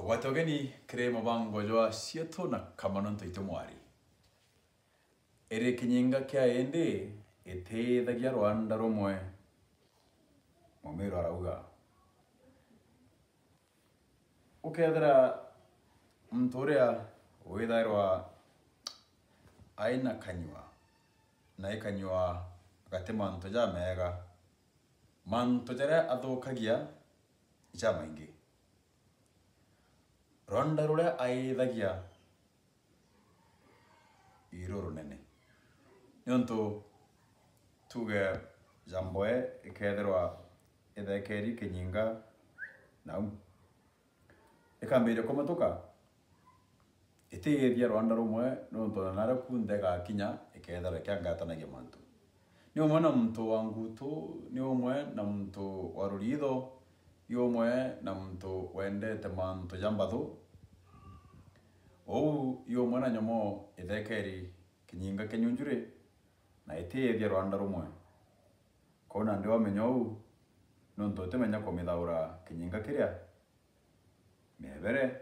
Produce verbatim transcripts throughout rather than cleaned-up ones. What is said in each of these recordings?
Ugwate ugeni kiri mubango jwa Cietu na Kamano Ntoito Mwari. Iri kinyinga kia indi itiithagia rwanda rumwe, Mumiru arauga. Ukethira muntu uria withairwa aina kanyua, na ikanyua gati mantu jamega, mantu jaria athukagia jamaingi. Rwanda ruria aithagia iru runene. Niuntu tuge jamboe ikethirwa ithekeri kinyinga nau, ikambiria kumatuka, itiithia rwanda rumwe, niuntu ona naria kunthe igakinya ikethirwa ikiangatanagia mantu. Ni umwe na muntu wa ngutu, ni umwe na muntu wa ruritho, ni umwe na muntu wendete mantu ja mbathu. Uu ni umwe na nyomoo ithekeri kinyinga kia nyunjuri, na itiithia rwanda rumwe. Kou nandi wamenya uu, niuntu utimenya kumithaura kinyinga kiria miebere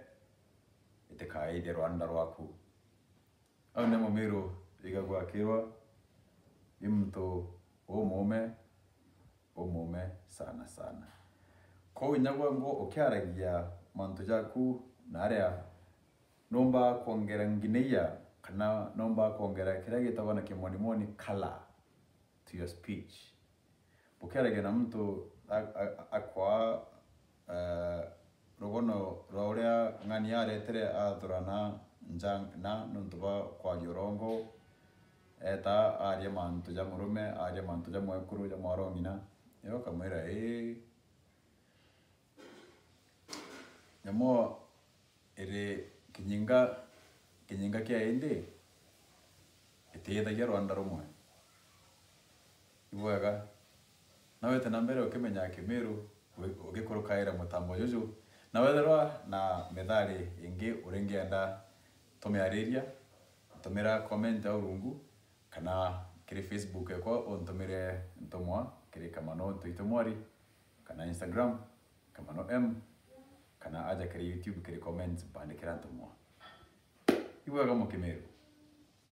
itikaithie rwanda rwaku. Au ni Mumiru igagua akirwa i muntu umuume, umuume sana sana. Kou inya gwe ngo ukiaragia mantu jaku na aria, numba kwongera ngineia, kana numba kwongera kiria gitagwa na kimonimoni color to your speech. Bukiaragia na muntu a-, a-, akwaa, eh, rugono rwa uria ng'ani aretere athurana nja na nontu bwa kwaria urongo, eta aria mantu ja murume, aria mantu ja mwekuru, ja mwarong'ina, niwe ukamwira, "Ii." Nyomoo iri kinyinga, kinyinga kia indi itiithagia rwanda rumwe. Ibwega, na wite na mbere ukimenya Kimiru, ugi-, ugikurukaira mutambo juju. Na wethirwa na methali ingi uringienda tumiariria, ntumira comment au rungu, kana kiri Facebook ekwa untumire ntumwa kiri Kamano Ntoito Mwari, kana Instagram, Kamano M, kana aja kiri YouTube kiri comments mpandikira ntumwa. Ibwega Mukimiru.